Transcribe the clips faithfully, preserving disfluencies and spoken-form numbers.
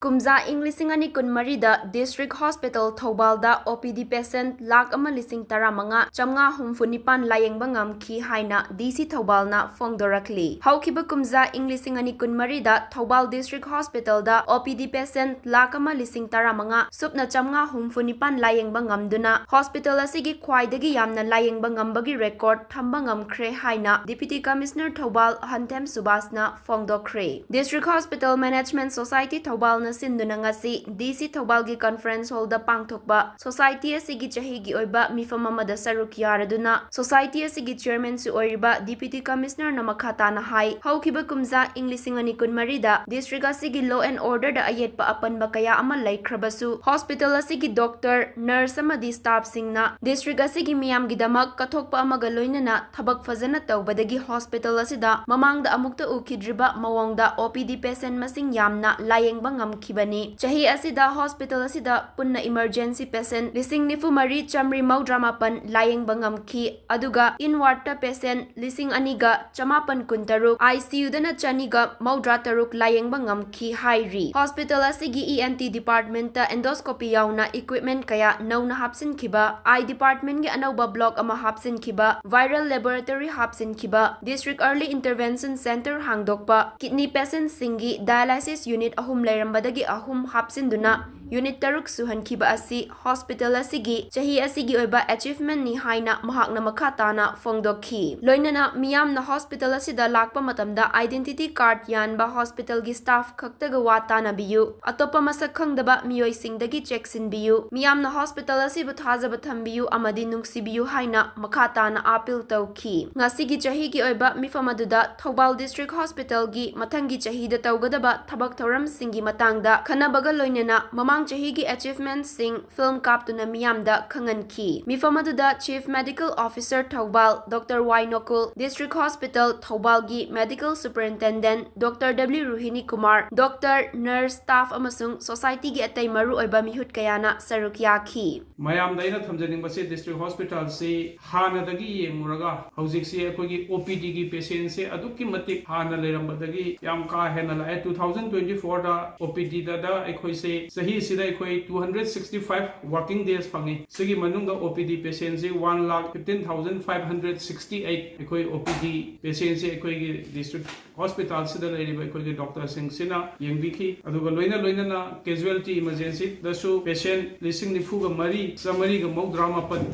ꯀꯨꯝꯖꯥ ꯏꯪ ꯂꯤꯁꯤꯡ ꯑꯅꯤ ꯀꯨꯟꯃꯔꯤꯗ District Hospital ꯊꯧꯕꯥꯜꯗ O P D patient lakh ꯑꯃ ꯂꯤꯁꯤꯡ ꯇꯔꯥꯃꯉꯥ ꯆꯥꯝꯃꯉꯥ ꯍꯨꯝꯐꯨ ꯅꯤꯄꯥꯟ ꯂꯥꯌꯦꯡꯕ ꯉꯝꯈꯤ ꯍꯥꯏꯅ D C ꯊꯧꯕꯥꯜꯅ ꯐꯣꯡꯗꯣꯔꯛꯂꯤ꯫ ꯍꯧꯈꯤꯕ ꯀꯨꯝꯖꯥ ꯏꯪ ꯂꯤꯁꯤꯡ ꯑꯅꯤ ꯀꯨꯟꯃꯔꯤꯗ Thoubal District Hospitalꯗ O P D patient lakh ꯑꯃ ꯂꯤꯁꯤꯡ ꯇꯔꯥꯃꯉꯥ ꯁꯨꯞꯅ ꯆꯥꯝꯃꯉꯥ ꯍꯨꯝꯐꯨ ꯅꯤꯄꯥꯟ ꯂꯥꯌꯦꯡꯕ ꯉꯝꯗꯨꯅ hospital ꯑꯁꯤꯒꯤ ꯈ꯭ꯋꯥꯏꯗꯒꯤ ꯌꯥꯝꯅ ꯂꯥꯌꯦꯡꯕ ꯉꯝꯕꯒꯤ record ꯊꯝꯕ ꯉꯝꯈ꯭ꯔꯦ ꯍꯥꯏꯅ Deputy Commissioner Thoubal ꯍꯟꯊꯦꯝ ꯁꯨꯕꯥꯁꯅ ꯐꯣꯡꯗꯣꯛꯈ꯭ꯔꯦ꯫ District Hospital Management Society ꯊꯧꯕꯥꯜꯅ ꯁꯤꯟꯗꯨꯅ ꯉꯁꯤ D C ꯊꯧꯕꯥꯜꯒꯤ conference hallꯗ ꯄꯥꯡꯊꯣꯛꯄ society ꯑꯁꯤꯒꯤ ꯆꯍꯤꯒꯤ ꯑꯣꯏꯕ ꯃꯤꯐꯝ ꯑꯃꯗ ꯁꯔꯨꯛ ꯌꯥꯔꯗꯨꯅ society ꯑꯁꯤꯒꯤ chairmanꯁꯨ ꯑꯣꯏꯔꯤꯕ Deputy Commissionerꯅ ꯃꯈꯥ ꯇꯥꯅ ꯍꯥꯏ, ꯍꯧꯈꯤꯕ ꯀꯨꯝꯖꯥ ꯏꯪ ꯂꯤꯁꯤꯡ ꯑꯅꯤ ꯀꯨꯟꯃꯔꯤꯗ district ꯑꯁꯤꯒꯤ law and orderꯗ ꯑꯌꯦꯠꯄ ꯑꯄꯟꯕ ꯀꯌꯥ ꯑꯃ ꯂꯩꯈ꯭ꯔꯕꯁꯨ, hospital ꯑꯁꯤꯒꯤ doctor, nurse ꯑꯃꯗꯤ staffꯁꯤꯡꯅ district ꯑꯁꯤꯒꯤ ꯃꯤꯌꯥꯝꯒꯤꯗꯃꯛ ꯀꯠꯊꯣꯛꯄ ꯑꯃꯒ ꯂꯣꯏꯅꯅ ꯊꯕꯛ ꯐꯖꯅ ꯇꯧꯕꯗꯒꯤ hospital ꯑꯁꯤꯗ ꯃꯃꯥꯡꯗ ꯑꯃꯨꯛꯇ ꯎꯈꯤꯗ꯭ꯔꯤꯕ ꯃꯑꯣꯡꯗ O P D patient ꯃꯁꯤꯡ ꯌꯥꯝꯅ ꯂꯥꯌꯦꯡꯕ ꯉꯝꯈꯤꯕꯅꯤ꯫ ꯆꯍꯤ ꯑꯁꯤꯗ hospital ꯑꯁꯤꯗ ꯄꯨꯟꯅ emergency patient ꯂꯤꯁꯤꯡ ꯅꯤꯐꯨ ꯃꯔꯤ ꯆꯥꯝꯃꯔꯤ ꯃꯧꯗ꯭ꯔꯥ ꯃꯥꯄꯟ ꯂꯥꯌꯦꯡꯕ ꯉꯝꯈꯤ, ꯑꯗꯨꯒ inwardꯇ patient ꯂꯤꯁꯤꯡ ꯑꯅꯤꯒ ꯆꯃꯥꯄꯟ ꯀꯨꯟꯇꯔꯨꯛ, ICUꯗꯅ ꯆꯅꯤꯒ ꯃꯧꯗ꯭ꯔꯥ ꯇꯔꯨꯛ ꯂꯥꯌꯦꯡꯕ ꯉꯝꯈꯤ ꯍꯥꯏꯔꯤ꯫ Hospital ꯑꯁꯤꯒꯤ ENT departmentꯇ endoscopy ꯌꯥꯎꯅ equipment ꯀꯌꯥ ꯅꯧꯅ ꯍꯥꯞꯆꯤꯟꯈꯤꯕ, eye departmentꯀꯤ ꯑꯅꯧꯕ block ꯑꯃ ꯍꯥꯞꯆꯤꯟꯈꯤꯕ, viral laboratory ꯍꯥꯞꯆꯤꯟꯈꯤꯕ, district early intervention center ꯍꯥꯡꯗꯣꯛꯄ, kidney patientꯁꯤꯡꯒꯤ dialysis unit ꯑꯍꯨꯝ ꯂꯩꯔꯝꯕꯗꯒꯤ ꯑꯍꯨꯝ ꯍꯥꯞꯆꯤꯟꯗꯨꯅ unit ꯇꯔꯨꯛ ꯁꯨꯍꯟꯈꯤꯕ ꯑꯁꯤ hospital ꯑꯁꯤꯒꯤ ꯆꯍꯤ ꯑꯁꯤꯒꯤ ꯑꯣꯏꯕ achievementꯅꯤ ꯍꯥꯏꯅ ꯃꯍꯥꯛꯅ ꯃꯈꯥ ꯇꯥꯅ ꯐꯣꯡꯗꯣꯛꯈꯤ꯫ ꯂꯣꯏꯅꯅ ꯃꯤꯌꯥꯝꯅ hospital ꯑꯁꯤꯗ ꯂꯥꯛꯄ ꯃꯇꯝꯗ identity card ꯌꯥꯟꯕ hospitalꯒꯤ staff ꯈꯛꯇꯒ ꯋꯥ ꯇꯥꯅꯕꯤꯌꯨ꯫ ꯑꯇꯣꯞꯄ ꯃꯁꯛ ꯈꯪꯗꯕ ꯃꯤꯑꯣꯏꯁꯤꯡꯗꯒꯤ ꯆꯦꯛꯁꯤꯟꯕꯤꯌꯨ꯫ ꯃꯤꯌꯥꯝꯅ hospital ꯑꯁꯤꯕꯨ ꯊꯥꯖꯕ ꯊꯝꯕꯤꯌꯨ ꯑꯃꯗꯤ ꯅꯨꯡꯁꯤꯕꯤꯌꯨ ꯍꯥꯏꯅ ꯃꯈꯥ ꯇꯥꯅ appeal ꯇꯧꯈꯤ꯫ ꯉꯁꯤꯒꯤ ꯆꯍꯤꯒꯤ ꯑꯣꯏꯕ ꯃꯤꯐꯝ ꯑꯗꯨꯗ ꯊꯧꯕꯥꯜ District Hospitalꯒꯤ ꯃꯊꯪꯒꯤ ꯆꯍꯤꯗ ꯇꯧꯒꯗꯕ ꯊꯕꯛ ꯊꯧꯔꯝꯁꯤꯡꯒꯤ ꯃꯇꯥꯡꯗ ꯈꯟꯅꯕꯒ ꯂꯣꯏꯅꯅ ꯃꯃꯥꯡ ꯆꯍꯤꯒꯤ achievementꯁꯤꯡ film ꯀꯥꯞꯇꯨꯅ ꯃꯤꯌꯥꯝꯗ ꯈꯪꯍꯟꯈꯤ꯫ ꯃꯤꯐꯝ ꯑꯗꯨꯗ Chief Medical Officer Thoubal Doctor ꯋꯥꯏ ꯅꯣꯀꯨꯜ, District Hospital ꯊꯧꯕꯥꯜꯒꯤ Medical Superintendent Doctor W ꯔꯣꯍꯤꯅꯤ Kumar, doctor, nurse, staff ꯑꯃꯁꯨꯡ societyꯒꯤ ꯑꯇꯩ ꯃꯔꯨꯑꯣꯏꯕ ꯃꯤꯍꯨꯠ ꯀꯌꯥꯅ ꯁꯔꯨꯛ ꯌꯥꯈꯤ꯫ ꯃꯌꯥꯝꯗ ꯑꯩꯅ ꯊꯝꯖꯅꯤꯡꯕꯁꯤ District Hospitalꯁꯤ ꯍꯥꯟꯅꯗꯒꯤ ꯌꯦꯡꯉꯨꯔꯒ ꯍꯧꯖꯤꯛꯁꯤ ꯑꯩꯈꯣꯏꯒꯤ OPDꯒꯤ patientꯁꯦ ꯑꯗꯨꯛꯀꯤ ꯃꯇꯤꯛ ꯍꯥꯟꯅ ꯂꯩꯔꯝꯕꯗꯒꯤ ꯌꯥꯝ ꯀꯥ ꯍꯦꯟꯅ ꯂꯥꯛꯑꯦ꯫ Two thousand twenty fourꯗ OPD ꯗꯤꯗ ꯑꯩꯈꯣꯏꯁꯦ ꯆꯍꯤꯁꯤꯗ ꯑꯩꯈꯣꯏ two hundred sixty five working days ꯐꯪꯉꯤ꯫ ꯁꯤꯒꯤ ꯃꯅꯨꯡꯗ O P D patientꯁꯤ one lakh fifteen thousand five hundred sixty eight ꯑꯩꯈꯣꯏ O P D patientꯁꯤ ꯑꯩꯈꯣꯏꯒꯤ district hospitalꯁꯤꯗ ꯂꯩꯔꯤꯕ ꯑꯩꯈꯣꯏꯒꯤ doctorꯁꯤꯡꯁꯤꯅ ꯌꯦꯡꯕꯤꯈꯤ꯫ ꯑꯗꯨꯒ ꯂꯣꯏꯅ ꯂꯣꯏꯅꯅ casualty emergencyꯗꯁꯨ patient ꯂꯤꯁꯤꯡ ꯅꯤꯐꯨꯒ ꯃꯔꯤ ꯆꯥꯃꯔꯤꯒ ꯃꯧꯗ꯭ꯔꯥ ꯃꯥꯄꯟ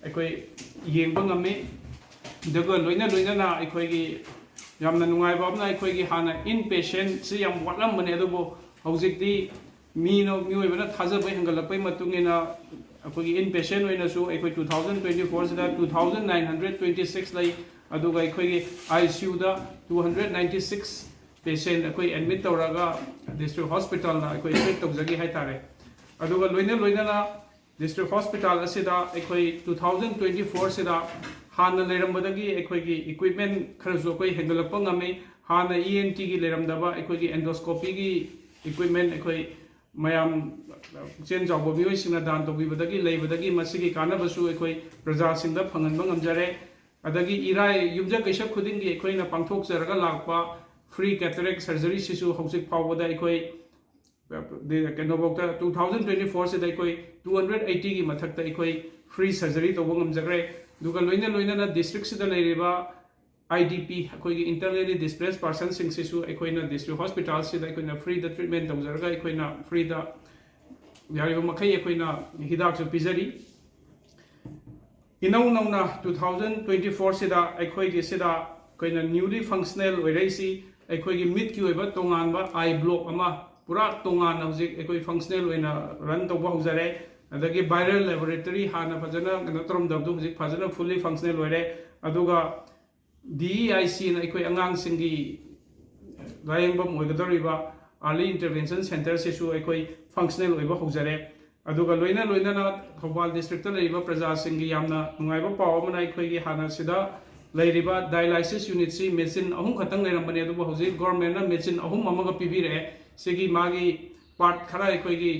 ꯑꯩꯈꯣꯏ ꯌꯦꯡꯕ ꯉꯝꯃꯤ꯫ ꯑꯗꯨꯒ ꯂꯣꯏꯅ ꯂꯣꯏꯅꯅ ꯑꯩꯈꯣꯏꯒꯤ ꯌꯥꯝꯅ ꯅꯨꯡꯉꯥꯏꯕ ꯑꯃꯅ ꯑꯩꯈꯣꯏꯒꯤ ꯍꯥꯟꯅ inpatientꯁꯤ ꯌꯥꯝ ꯋꯥꯠꯂꯝꯕꯅꯦ, ꯑꯗꯨꯕꯨ ꯍꯧꯖꯤꯛꯇꯤ ꯃꯤꯅ, ꯃꯤꯑꯣꯏꯕꯅ ꯊꯥꯖꯕ ꯍꯦꯟꯒꯠꯂꯛꯄꯒꯤ ꯃꯇꯨꯡ ꯏꯟꯅ ꯑꯩꯈꯣꯏꯒꯤ inpatient ꯑꯣꯏꯅꯁꯨ ꯑꯩꯈꯣꯏ two thousand twenty fourꯁꯤꯗ two thousand nine hundred twenty six ꯂꯩ꯫ ꯑꯗꯨꯒ ꯑꯩꯈꯣꯏꯒꯤ ICUꯗ two hundred ninety six patient ꯑꯩꯈꯣꯏ admit ꯇꯧꯔꯒ district hospitalꯅ ꯑꯩꯈꯣꯏ treat ꯇꯧꯖꯈꯤ ꯍꯥꯏꯇꯥꯔꯦ꯫ ꯑꯗꯨꯒ ꯂꯣꯏꯅ ꯂꯣꯏꯅꯅ district hospital ꯑꯁꯤꯗ ꯑꯩꯈꯣꯏ two thousand twenty fourꯁꯤꯗ ꯍꯥꯟꯅ ꯂꯩꯔꯝꯕꯗꯒꯤ ꯑꯩꯈꯣꯏꯒꯤ equipment ꯈꯔꯁꯨ ꯑꯩꯈꯣꯏ ꯍꯦꯟꯒꯠꯂꯛꯄ ꯉꯝꯃꯤ꯫ ꯍꯥꯟꯅ ENTꯒꯤ ꯂꯩꯔꯝꯗꯕ ꯑꯩꯈꯣꯏꯒꯤ endoscopyꯒꯤ equipment ꯑꯩꯈꯣꯏ ꯃꯌꯥꯝ ꯄꯨꯛꯆꯦꯜ ꯆꯥꯎꯕ ꯃꯤꯑꯣꯏꯁꯤꯡꯅ ꯗꯥꯟ ꯇꯧꯕꯤꯕꯗꯒꯤ ꯂꯩꯕꯗꯒꯤ ꯃꯁꯤꯒꯤ ꯀꯥꯟꯅꯕꯁꯨ ꯑꯩꯈꯣꯏ ꯄ꯭ꯔꯖꯥꯁꯤꯡꯗ ꯐꯪꯍꯟꯕ ꯉꯝꯖꯔꯦ꯫ ꯑꯗꯒꯤ ꯏꯔꯥꯏ ꯌꯨꯝꯖꯀꯩꯁ ꯈꯨꯗꯤꯡꯒꯤ ꯑꯩꯈꯣꯏꯅ ꯄꯥꯡꯊꯣꯛꯆꯔꯒ ꯂꯥꯛꯄ free cataract surgeryꯁꯤꯁꯨ ꯍꯧꯖꯤꯛ ꯐꯥꯎꯕꯗ ꯑꯩꯈꯣꯏ ꯀꯩꯅꯣꯐꯥꯎꯗ two thousand twenty fourꯁꯤꯗ ꯑꯩꯈꯣꯏ two hundred eightyꯒꯤ ꯃꯊꯛꯇ ꯑꯩꯈꯣꯏ free surgery ꯇꯧꯕ ꯉꯝꯖꯈ꯭ꯔꯦ꯫ ꯑꯗꯨꯒ ꯂꯣꯏꯅ ꯂꯣꯏꯅꯅ districtꯁꯤꯗ ꯂꯩꯔꯤꯕ IDP, ꯑꯩꯈꯣꯏꯒꯤ internally displaced personꯁꯤꯡꯁꯤꯁꯨ ꯑꯩꯈꯣꯏꯅ district hospitalꯁꯤꯗ ꯑꯩꯈꯣꯏꯅ freeꯗ treatment ꯇꯧꯖꯔꯒ ꯑꯩꯈꯣꯏꯅ freeꯗ ꯌꯥꯔꯤꯕ ꯃꯈꯩ ꯑꯩꯈꯣꯏꯅ ꯍꯤꯗꯥꯛꯁꯨ ꯄꯤꯖꯔꯤ꯫ ꯏꯅꯧ ꯅꯧꯅ two thousand twenty fourꯁꯤꯗ ꯑꯩꯈꯣꯏꯒꯤ ꯁꯤꯗ ꯑꯩꯈꯣꯏꯅ newly functional ꯑꯣꯏꯔꯛꯏꯁꯤ ꯑꯩꯈꯣꯏꯒꯤ ꯃꯤꯠꯀꯤ ꯑꯣꯏꯕ ꯇꯣꯉꯥꯟꯕ eye block ꯑꯃ ꯄꯨꯔꯥ ꯇꯣꯉꯥꯟꯅ ꯍꯧꯖꯤꯛ ꯑꯩꯈꯣꯏ functional ꯑꯣꯏꯅ run ꯇꯧꯕ ꯍꯧꯖꯔꯦ꯫ ꯑꯗꯒꯤ viral laboratory ꯍꯥꯟꯅ ꯐꯖꯅ ꯀꯩꯅꯣ ꯇꯧꯔꯝꯗꯕꯗꯨ ꯍꯧꯖꯤꯛ ꯐꯖꯅ fully functional ꯑꯣꯏꯔꯦ꯫ ꯑꯗꯨꯒ DEICꯅ ꯑꯩꯈꯣꯏ ꯑꯉꯥꯡꯁꯤꯡꯒꯤ ꯂꯥꯌꯦꯡꯐꯝ ꯑꯣꯏꯒꯗꯧꯔꯤꯕ early intervention centreꯁꯤꯁꯨ ꯑꯩꯈꯣꯏ functional ꯑꯣꯏꯕ ꯍꯧꯖꯔꯦ꯫ ꯑꯗꯨꯒ ꯂꯣꯏꯅ ꯂꯣꯏꯅꯅ ꯊꯧꯕꯥꯜ districtꯇ ꯂꯩꯔꯤꯕ ꯄ꯭ꯔꯖꯥꯁꯤꯡꯒꯤ ꯌꯥꯝꯅ ꯅꯨꯡꯉꯥꯏꯕ ꯄꯥꯎ ꯑꯃꯅ ꯑꯩꯈꯣꯏꯒꯤ ꯍꯥꯟꯅ ꯁꯤꯗ ꯂꯩꯔꯤꯕ dialysis unitꯁꯤ machine ꯑꯍꯨꯝ ꯈꯛꯇꯪ ꯂꯩꯔꯝꯕꯅꯦ, ꯑꯗꯨꯕꯨ ꯍꯧꯖꯤꯛ governmentꯅ machine ꯑꯍꯨꯝ ꯑꯃꯒ ꯄꯤꯕꯤꯔꯛꯑꯦ꯫ ꯁꯤꯒꯤ ꯃꯥꯒꯤ part ꯈꯔ ꯑꯩꯈꯣꯏꯒꯤ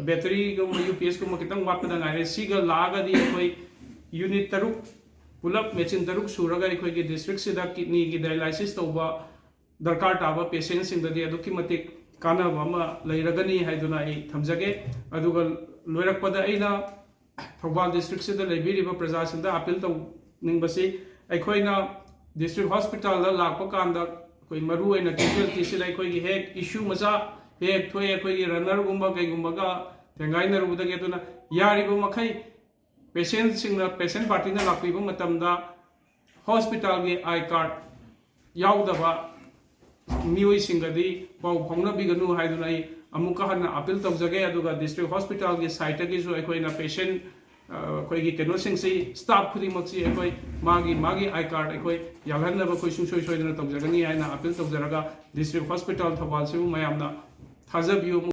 batteryꯒꯨꯝꯕ UPSꯀꯨꯝꯕ ꯈꯤꯇꯪ ꯋꯥꯠꯄꯗ ꯉꯥꯏꯔꯦ꯫ ꯁꯤꯒ ꯂꯥꯛꯑꯒꯗꯤ ꯑꯩꯈꯣꯏ unit ꯇꯔꯨꯛ, ꯄꯨꯂꯞ machine ꯇꯔꯨꯛ ꯁꯨꯔꯒ ꯑꯩꯈꯣꯏꯒꯤ districtꯁꯤꯗ kidneyꯒꯤ dialysis ꯇꯧꯕ ꯗꯔꯀꯥꯔ ꯇꯥꯕ patientꯁꯤꯡꯗꯗꯤ ꯑꯗꯨꯛꯀꯤ ꯃꯇꯤꯛ ꯀꯥꯟꯅꯕ ꯑꯃ ꯂꯩꯔꯒꯅꯤ ꯍꯥꯏꯗꯨꯅ ꯑꯩ ꯊꯝꯖꯒꯦ꯫ ꯑꯗꯨꯒ ꯂꯣꯏꯔꯛꯄꯗ ꯑꯩꯅ ꯊꯧꯕꯥꯜ ꯗꯤꯁꯇ꯭ꯔꯤꯛꯁꯤꯗ ꯂꯩꯕꯤꯔꯤꯕ ꯄ꯭ꯔꯖꯥꯁꯤꯡꯗ ꯑꯄꯤꯜ ꯇꯧꯅꯤꯡꯕꯁꯤ, ꯑꯩꯈꯣꯏꯅ ꯗꯤꯁꯇ꯭ꯔꯤꯛ ꯍꯣꯁꯄꯤꯇꯥꯜꯗ ꯂꯥꯛꯄ ꯀꯥꯟꯗ ꯑꯩꯈꯣꯏ ꯃꯔꯨ ꯑꯣꯏꯅ ꯀꯦꯖꯨꯋꯦꯜꯇꯤꯁꯤꯗ ꯑꯩꯈꯣꯏꯒꯤ ꯍꯦꯛ ꯏꯁꯨ ꯃꯆꯥ ꯍꯦꯛ ꯊꯣꯛꯑꯦ, ꯑꯩꯈꯣꯏꯒꯤ ꯔꯟꯅꯔꯒꯨꯝꯕ ꯀꯩꯒꯨꯝꯕꯒ ꯊꯦꯡꯒꯥꯏꯅꯔꯨꯕꯗꯒꯤ꯫ ꯑꯗꯨꯅ ꯌꯥꯔꯤꯕ ꯃꯈꯩ ꯄꯦꯁꯦꯟꯁꯤꯡꯅ, ꯄꯦꯁꯦꯟ ꯄꯥꯔꯇꯤꯅ ꯂꯥꯛꯄꯤꯕ ꯃꯇꯝꯗ ꯍꯣꯁꯄꯤꯇꯥꯜꯒꯤ ꯑꯥꯏ ꯀꯥꯔꯗ ꯌꯥꯎꯗꯕ ꯃꯤꯑꯣꯏꯁꯤꯡꯒꯗꯤ ꯄꯥꯎ ꯐꯥꯎꯅꯕꯤꯒꯅꯨ ꯍꯥꯏꯗꯨꯅ ꯑꯩ ꯑꯃꯨꯛꯀ ꯍꯟꯅ ꯑꯄꯤꯜ ꯇꯧꯖꯒꯦ꯫ ꯑꯗꯨꯒ ꯗꯤꯁꯇ꯭ꯔꯤꯛ ꯍꯣꯁꯄꯤꯇꯥꯜꯒꯤ ꯁꯥꯏꯠꯇꯒꯤꯁꯨ ꯑꯩꯈꯣꯏꯅ ꯄꯦꯁꯦꯟ, ꯑ, ꯑꯩꯈꯣꯏꯒꯤ ꯀꯩꯅꯣꯁꯤꯡꯁꯤ, ꯁ꯭ꯇꯥꯐ ꯈꯨꯗꯤꯡꯃꯛꯁꯤ ꯑꯩꯈꯣꯏ ꯃꯥꯒꯤ ꯃꯥꯒꯤ ꯑꯥꯏ ꯀꯥꯔꯗ ꯑꯩꯈꯣꯏ ꯌꯥꯜꯍꯟꯅꯕ ꯑꯩꯈꯣꯏ ꯁꯨꯡꯁꯣꯏ ꯁꯣꯏꯗꯅ ꯇꯧꯖꯒꯅꯤ ꯍꯥꯏꯅ ꯑꯄꯤꯜ ꯇꯧꯖꯔꯒ, ꯗꯤꯁꯇ꯭ꯔꯤꯛ ꯍꯣꯁꯄꯤꯇꯥꯜ ꯊꯧꯕꯥꯜꯁꯤꯕꯨ ꯃꯌꯥꯝꯅ ꯊꯥꯖꯕꯤꯌꯨ꯫